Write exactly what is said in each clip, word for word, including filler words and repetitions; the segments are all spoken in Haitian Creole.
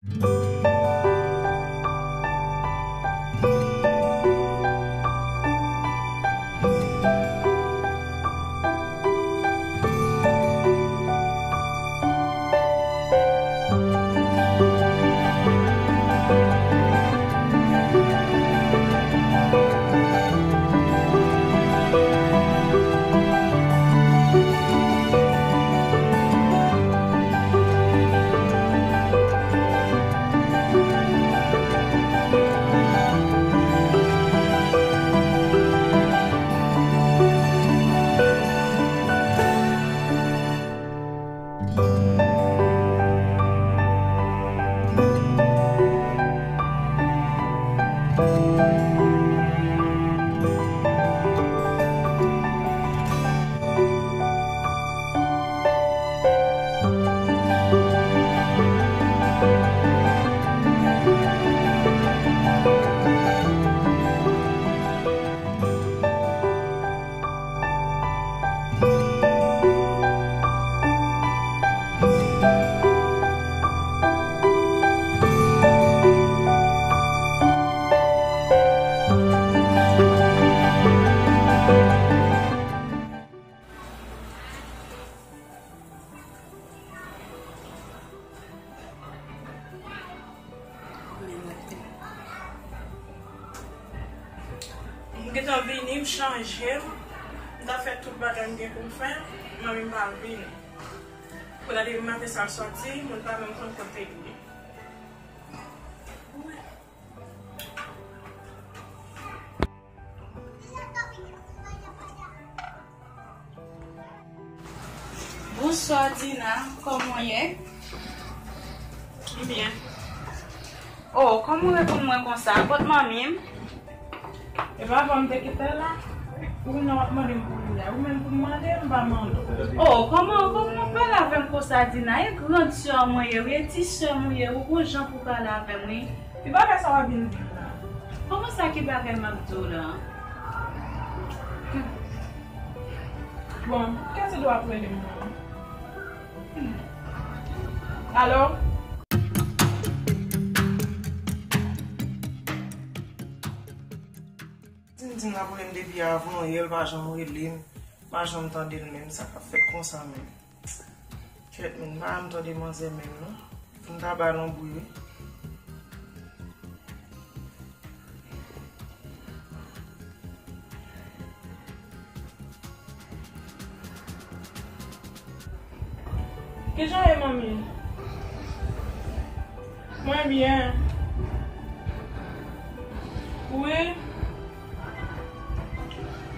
M gentan vini, m chanje m. M ta fè tout bagay m gen pou m fè, manmi m pa vini. Pou la depi maten sa l sòti, moun pa menm konn kote l ye. Bonswa Dina, kòman w ye? M byen. Oh, kòman w reponn mwen konsa? Kot manmi m? E pa bon m te kite l la? Ou konnen w ap mande m pou li la. Ou menm pou m mande, m pa mande w. Oh, kòman, kòman w pale avè m konsa, Dina? E grand sè mwen ye, wi, e ti sè mwen ye, ou gon jan pou pale avè m, wi. Ki bagay sa w ap vin di m la? Kòman sa, ki bagay m ap di w la? Bon, kiyès ki dwe ap rele m nan? Alo? Di m, di m l ap rele m depi avan yè, l pa janm rele m, m pa janm tande l menm, sa k ap fèt konsa menm? Kèt, men m pa janm tande manzè menm non. Fò m ta ba l yon bri wi. Kijan w ye, manmi? Mwen byen. Wi.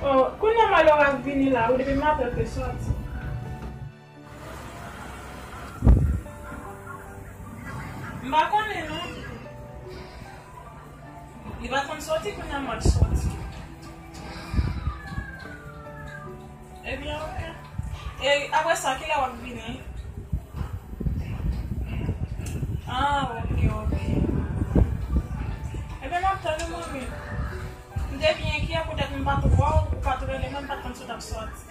Oh, kounye a Malora vini la, wi, depi maten l te sòti. M pa konnen non. Li pa konn sòti, kounye a m wè l sòti. Ebyen, oke. E apre sa, kilè w ap vini? Ah, oke, oke. Ebyen, m ap tann ou, manmi. M te byen enkyè poutèt m pa t wè w, ou pa t rele mwen, m pa t konn si w t ap sòti.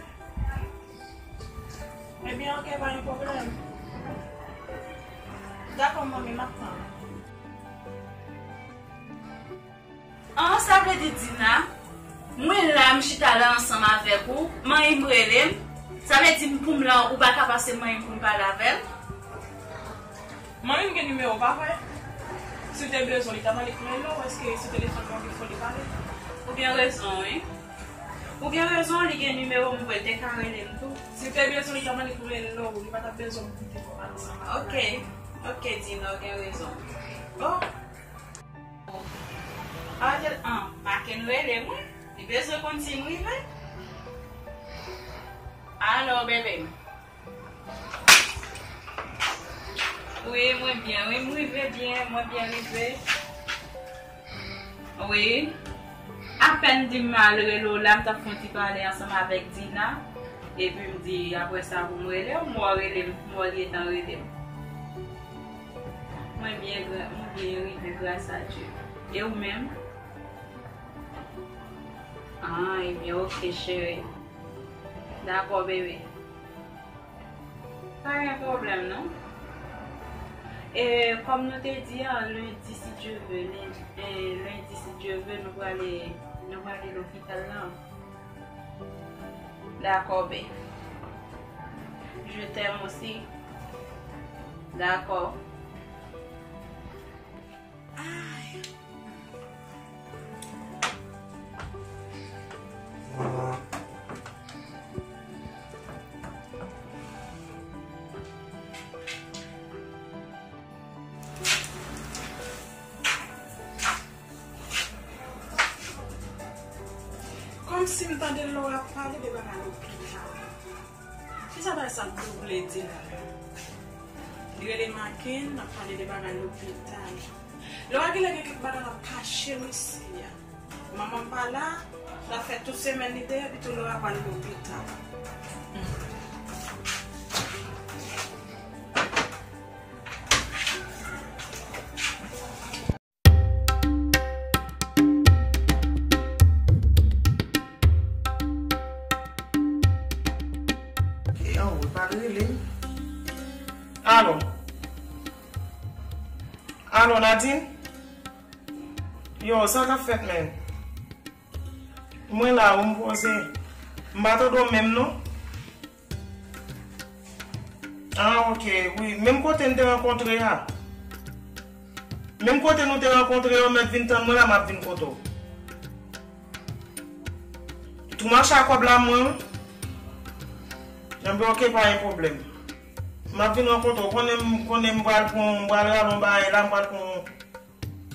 Ebyen, oke, pa gen pwoblèm. Dakò, manmi, m ap tann. An, sa vle di, Dina, mwen la, m chita la ansanm avèk ou, manmi m rele m. Sa vle di, m pou m la, ou pa ka pase manmi m pou m pale avè l? Manmi m gen nimewo w, pa vre? Si w te bezwen, li ta mande pou rele w, èske sou telefòn nan w gen fò li pale? Ou gen rezon, wi. Ou gen rezon, li gen nimewo m, vre, l te ka rele m tou. Si w te bezwen, li ta mande pou rele w, li pa t ap bezwen pou te pale ansanm avè w. Oke, oke, Dina, ou gen rezon. Oh. Atè, an, Maken rele m, wi. Li bezwen konn si m rive. Alo, bebe m. Wi, mwen byen, wi, m rive byen, mwen byen rive. Wi. Apèn di m al rele w la, m t ap fè yon ti pale ansanm avèk Dina. Epi m di, apre sa, pou m rele w, m wè w rele m, m wè w gentan rele m. Mwen byen, gra-, mwen byen rive, gras a Dye. E ou menm? Ah, ebyen, oke, cheri. Dakò, bebe. Pa gen pwoblèm, non. E kòm nou te di a, lendi, si Dye vle, lendi, e, lendi, si Dye vle, nou prale, nou prale lopital la. Dakò, babe. Je t'aime aussi. Dakò. Ay. Kòmsi m tande Laura ap pale de bagay lopital. Kisa bagay sa vle di la? Li rele Maken, l ap pale de bagay lopital. Laura genlè gen kèk bagay l ap kache mesye a. Manman m pa la, l ap fè tout semèn li deyò, epi tou Laura pral lopital. Yo, ou pa rele m. Alo. Alo, Nadine? Yo, sa k ap fèt, menm? Mwen la, ou m poze. M pa tande w menm, non. Ah, ok, wi. Menm kote n te rankontre a. Menm kote nou te rankontre a, ou mèt vin tann mwen la, m ap vin kote w. Tou mache a kòb la, mwen. Enben, ok, pa gen pwoblèm. M ap vin rankontre w. Konnen m, konnen m pral pran, m pral rale yon bagay la, m pral pran.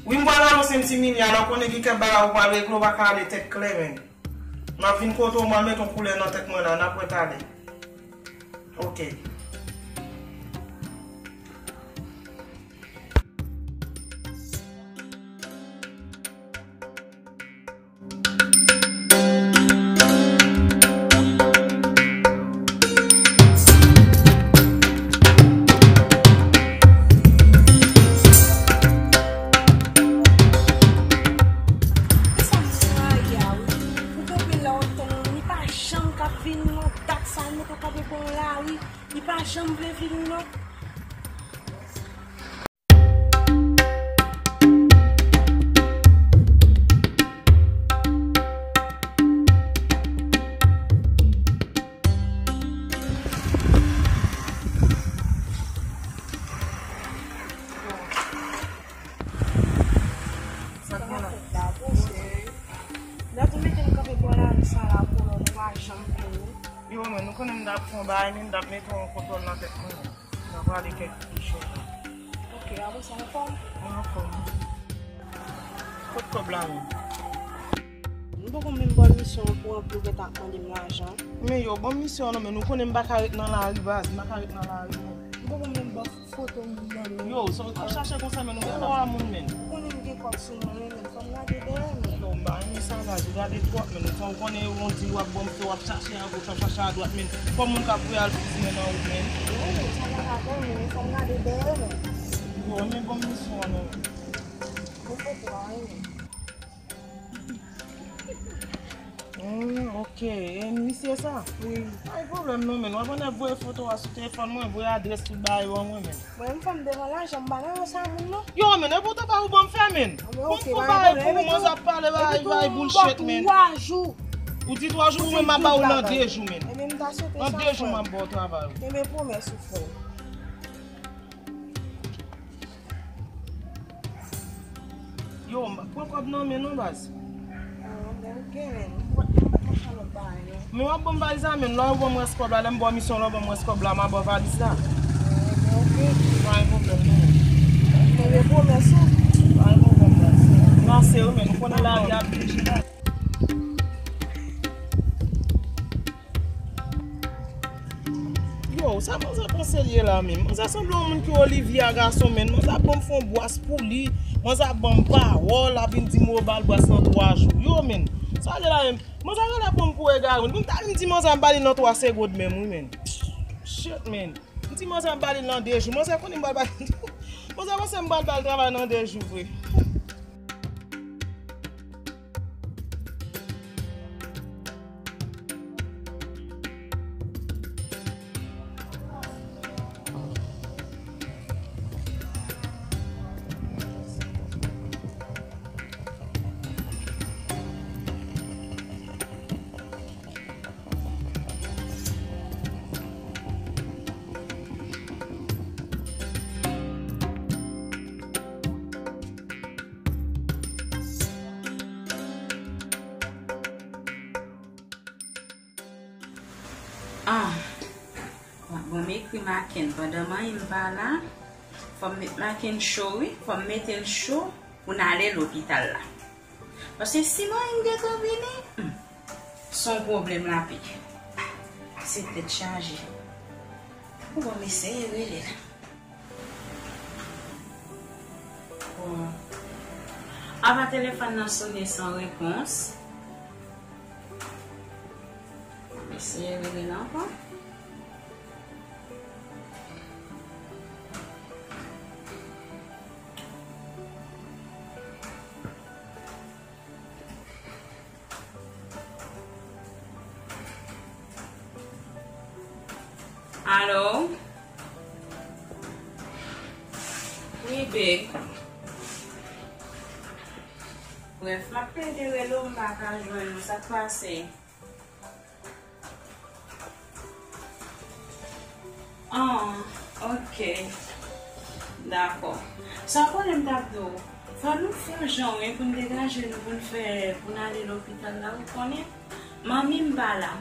Wi, m pral anonse m ti milye a, lè w konnen gen kèk bagay ou pral regle, ou pa ka ale tèt klè, menm. M ap vin kote w, m al mete yon koulè nan tèt mwen la, n ap wè talè. Ok. Sa m rayi a wi. Ou konprann lè w ap tann yon moun, li pa janm ka vini nan dat sa, l mete w kanpe bò yon lari, li pa janm vle vini non. Sa k gen la? Lè tou mete m kanpe bò lari sa la, kolòn pa janm vini. Yo, men nou konnen m t ap fè yon bagay, men m t ap mete yon kontwòl nan tèt mwen. N a prale kèk ti chèz la. Ok, apre sa, anfòm? Mwen anfòm. Kot kòb la menm? M poko menm ba w misyon an pou anpil gentan ap mande m lajan. Men yo, ban m misyon an non, men nou konnen m pa ka ret nan lari, baz, m pa ka ret nan lari non. M poko menm ba w foto moun nan non. Yo, sa w ap chache konsa, men nou gen twa moun, men. Ou konnen m gen kòb sou mwen wi, men. Fò m gade dèyè m. Yo, m pa renmen sa la, yo gade twòp, men. Fò w konnen yon dil w ap ban m fè, w ap chache agoch, w ap chache adwat, men. Kòm moun k ap voye al fizimen nan wout, men. Wi, men sa pa ka bon, men fò m gade dèyè m. Yo, men ban m misyon an non. Bon foto a, wi, men. Hmm, ok. E misye sa? Wi. Pa gen pwoblèm non, men. W ap ann voye foto a sou telefòn mwen, voye adrès tout bagay yo ban mwen, men. Mwen, m fè m devan lajan, m pa nan sa moun non. Yo, men, e poutan pa ou ban m fè, men. Bon, ok, pou pa bay pou mwen, sa pale bay, bay bullshit, men. Twa jou. Ou di twa jou, mwen, m ap ba ou nan de jou, men. Nan de jou, m ap ba ou travay ou. Enben, pwomès ou fè. Yo, m pa pran kòb nan men non, baz. Ah, bon, ok, men. M pa, m pa pran lòt bagay non. Men w ap ban m valiz la, men. Lè w ban m rès kòb la, lè m ba w misyon, lè w ban m rès kòb la, m a ba w valiz la. Ah, bon, ok. Pa gen pwoblèm non. Men, men pwomès ou. Pa gen pwoblèm, baz. Nan se yo, men. Ou konnen lavi a ap deje la. Yo, sa manzè panse l ye la menm? Manzè sanble yon moun ki Olivia gason, menm. Manzè ap ban m fè yon bwas pou li. Manzè ap ban m pawòl, ap vin di m, "Yo, ba l bwas nan twa jou." Yo, menm. Sa l ye la menm? Manzè genlè pran m pou egare, menm. Pou m ta vin di manzè m ba li nan twa segonn menm, wi, menm. Shit, menm. M di manzè m ba li nan de jou. Manzè konnen m pral ba li. Manzè panse m pral ba l travay nan de jou vre. Ah, bon, bon, m ekri Maken pandan manmi m pa la. Fò m met Maken cho, wi. Fò m mete l cho pou n ale lopital la. Paske si manmi m gentan vini, hmm, se yon pwoblèm l ap ye. Se tèt chaje. Bon, m eseye rele l. Bon. Apa telefòn nan sonnen san repons. Eseye rele l ankò. Alo? Wi, babe. Brèf, m ap plede rele w, m pa ka jwenn ou. Sa k pase? Ah, ok. Dakò. Sa w konnen m t ap di w? Fò nou fè yon jan, wi, pou n degaje nou, pou n fè, pou n ale lopital la, ou konnen. Manmi m pa la.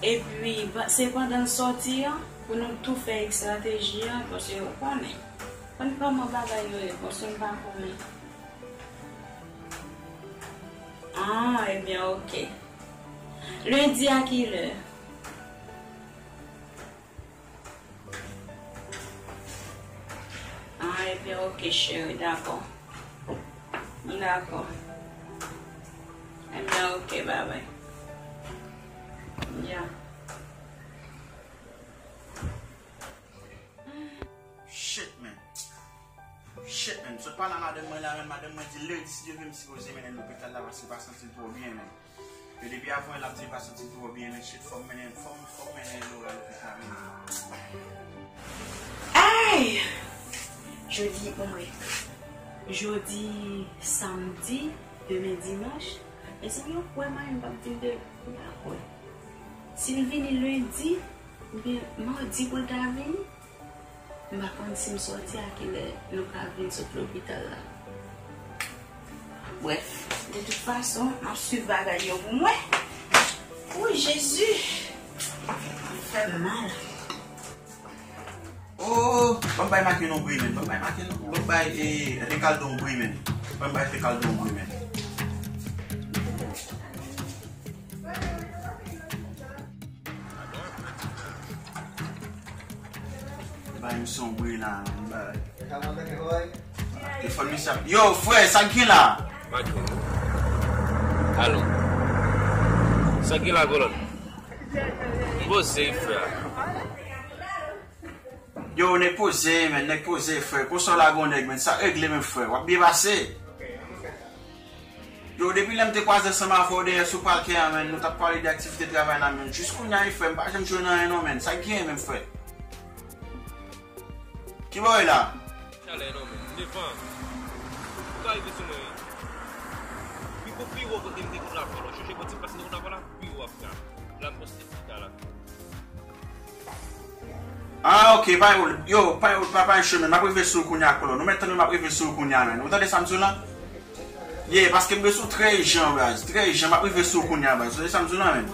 Epi, pa- se pandan n sòti an, pou nou tou fè estrateji an, paske ou konnen. Konn kòman bagay yo ye, paske m pa konnen. Ah, ebyen, ok. Lendi a kilè? Ah, ebyen, ok, cheri, dakò. Dakò. Ebyen, ok, babay. Ya. Shit, man. Shit, man. Sot pale a madanm mwen la, man. Madanm mwen di lendi, si Dye vle, m sipoze mennen l lopital la, paske l pa santi l twò byen, man. E depi avan, l ap di l pa santi l twò byen, men shit, fò m mennen, fò m, fò m mennen Laura lopital, men. Ay! Jodi, omwen. Jodi, samdi, demen, dimanch. Mezanmi, ou kwè manmi m p ap vin de, m pa kwè. Si l vini lendi, oubyen madi pou l ta vini, m pa konn si m sòti a kilè nou ka vin sot lopital la. Brèf, de tout fason, m ap swiv bagay yo pou mwen. Wi, Jezi! Ap fè m mal. Oh, ban m bay Maken yon bri, men. Ban m bay Maken, ban m bay, eh, Ricardo yon bri, men. Ban m bay Ricardo yon bri, men. Bay misye yon bri la, men, bay. Telefòn misye ap, yo, frè, sa k gen la? Maken. Alo. Sa k gen la, kolòn? Poze, frè. Yo, nèg poze, men, nèg poze, frè. Konsa w lage yon nèg, men, sa regle, men, frè. W ap byen pase. Yo, depi lè m te kwaze ansanm avè w dèyè sou pakè a, men, nou t ap pale de aktivite travay la, men, jis kounye a, frè, m pa janm jwenn anyen non, men. Sa k gen, men, frè? Ki bò w ye la? Chalè non, men, m devan. Ou ka rive sou mwen, wi. Pi, pi wo kote m te konn ap fè la. Chèche bò ti plas m te konn ap fè la, pi wo ap fè a. La m poste ti ta la. Ah, ok, pa yo, yo, pa yo, pa, pa enche, men. M ap rive sou ou kounye a, kolòn. Ou mèt tande, m ap rive sou ou kounye a, men. Ou tande sa m di w la? Ye, paske m bezwen w trè ijan, baz. Trè ijan, m ap rive sou ou kounye a, baz. Ou tande sa m di w la, men?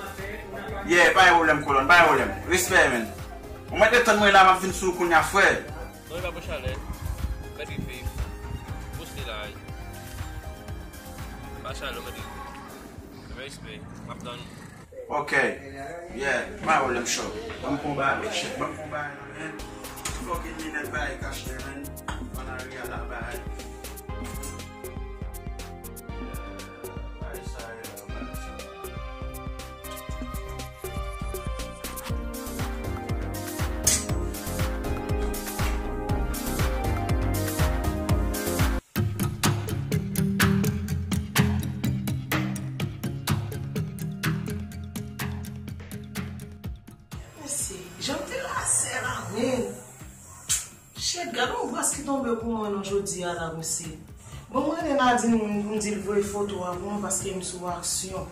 Ye, pa gen pwoblèm, kolòn, pa gen pwoblèm. Respè, men. Ou mèt ret tann mwen la, m ap vin sou ou kounye a, frè. Non, e pa pran chalè. Mèt rive. Poste la, wi. Pa chalè, mèt rive. Respè. M ap tann ou. Ok. Yeah, pa gen pwoblèm, cho. Ban m pran bagay, shit. Ban m pran bagay, man. Fucking minèt bagay kache, man. Ann al real la, bagay. Bagay sa yo, bagay sa yo. Mesye, jan m te lasè la menm. Shit, gade yon bwès ki tonbe pou mwen non jodi a la, mesye. Bon, mwen rele Nadine pou m di l voye foto a pou mwen paske m sou aksyon.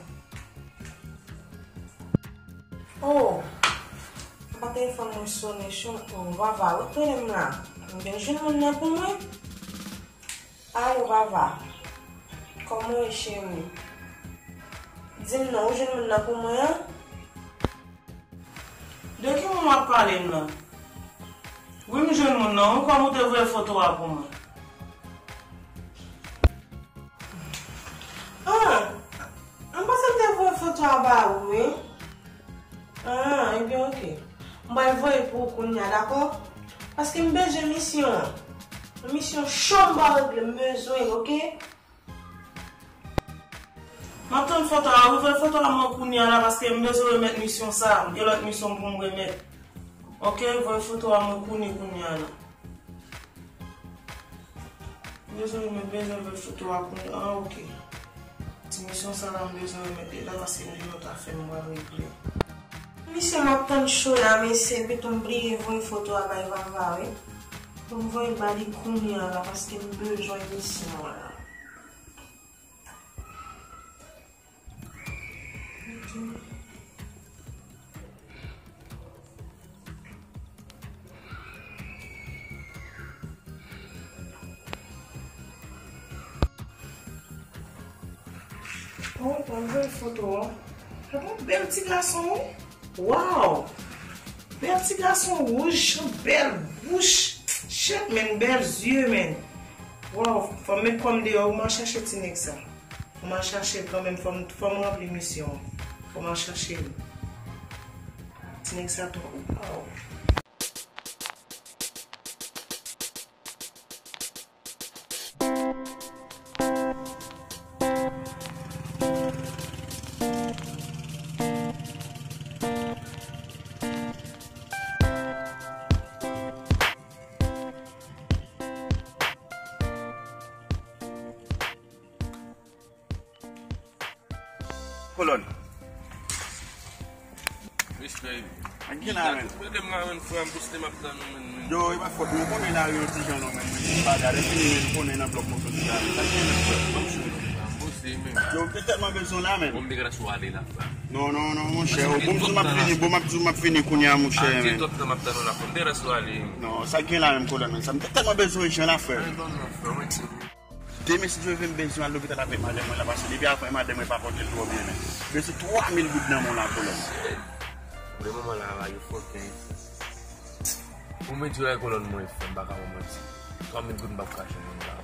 Oh, apa telefòn mwen sonnen, cho, oh, Vava, ou t rele m la. Ou gen jwenn moun nan pou mwen? Alo, Vava. Kòman w ye, cheri? Di m non, ou jwenn moun nan pou mwen an? De ki moun w ap pale m nan? Wi, m jwenn moun nan, wi, kòm ou te voye foto a pou mwen. Ah, m panse m te voye foto a ba ou, wi. Ah, ebyen, oke. M pral voye pou ou kounye a, dakò? Paske m bezwen misyon an. Yon misyon cho m pral regle, m bezwen l, oke? M ap tann foto a, wi, voye foto a mwen kounye a la, paske m bezwen remèt misyon sa a. M gen lòt misyon pou m remèt. Oke, voye foto a mwen kounye, kounye a la. Bezwen, mwen bezwen voye foto a kounye a, ah, oke. Ti misyon sa la, m bezwen remèt li la, paske m gen lòt afè m pral regle. Misyon m ap tann cho la, mesye, epi tou m bliye voye foto a bay Vava, wi. Pou m voye l ba li kounye a la, paske m bezwen misyon an la. Oh, mwen voye foto a. Gade yon bèl ti gason, wi. Waw! Bèl ti gason wouj, yon bèl bouch. Shit, men, bèl zye, men. Waw, fò m met kò m deyò, wi, m al chache ti nèg sa. Fò m al chache l kanmenm, fò m, fò m ranpli misyon an. Fò m al chache l. Ti nèg sa twò, waw. Kolòn. Respè. Ak gen la, men. Ede m la, men, frè m, poste m ap tann ou, men, men. Yo, e pa fòt mwen, konnen lari yo ti jan non, men, men. Pa gade fini, men, konnen nan blòk mwen soti la, men. Sa gen, men, frè m, ban m cho. Ban m poste, men. Yo, m te tèlman bezwen la, men. Bon, m te gentan sou ale la, frè. Non, non, non, monchè. Bon, m di w m ap fini, bon, m ap di w m ap fini kounye a, monchè, men. Tout tan m ap tann ou la, frè m. M te gentan sou ale, men. Non, sa gen la, men, kolòn, men. Sa m te tèlman bezwen jan la, frè. Non, non, non, frè, mwen, se Demen, si Dye vle, m bezwen al lopital avèk madanm mwen la, paske depi avan madanm mwen pa pòte l twò byen, men. Bezwen twa mil goud nan men w la, kolòn. Pou le moman la, a yo fòkè. Pou mwen di w, kolòn, mwen, frè m, m pa ka ba w manti. Twa mil goud, m p ap ka jwenn moun la.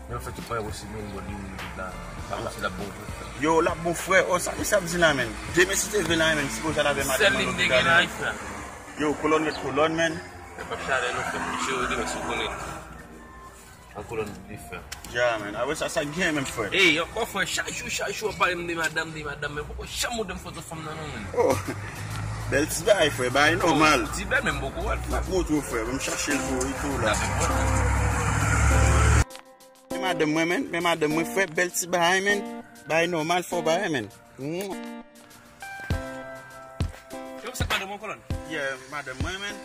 Men m fè tout mwayen posib, men m ba w de mil goud la. Pa manti, l ap bon pou frè. Yo, l ap bon, frè. Oh, sa misye ap di la, men. Demen, si Dye vle la, men, m sipoze al avèk madanm mwen lopital, men. Yo, kolòn ret kolòn, men. Yo, pa chalè, non, frè m. Misye, yo, demen, si w konnen. An kolòn de fè. Ya, men. Apre sa, sa gen menm, frè. Ey, ankò, frè, chak jou, chak jou, w ap pale m de madanm, de madanm, men poko janm montre m foto fanm nan, non, men. Oh, bèl ti bagay, frè, bagay nòmal. Ti bèl, men m poko wè l, frè. M ap montre w, frè, m chache l pou ou, tou la. Men madanm mwen, men, men madanm mwen, frè, bèl ti bagay, men. Bagay nòmal, fò bagay, men. Mm. Yo, se madanm mwen, kolòn? Yeah, madanm mwen, men.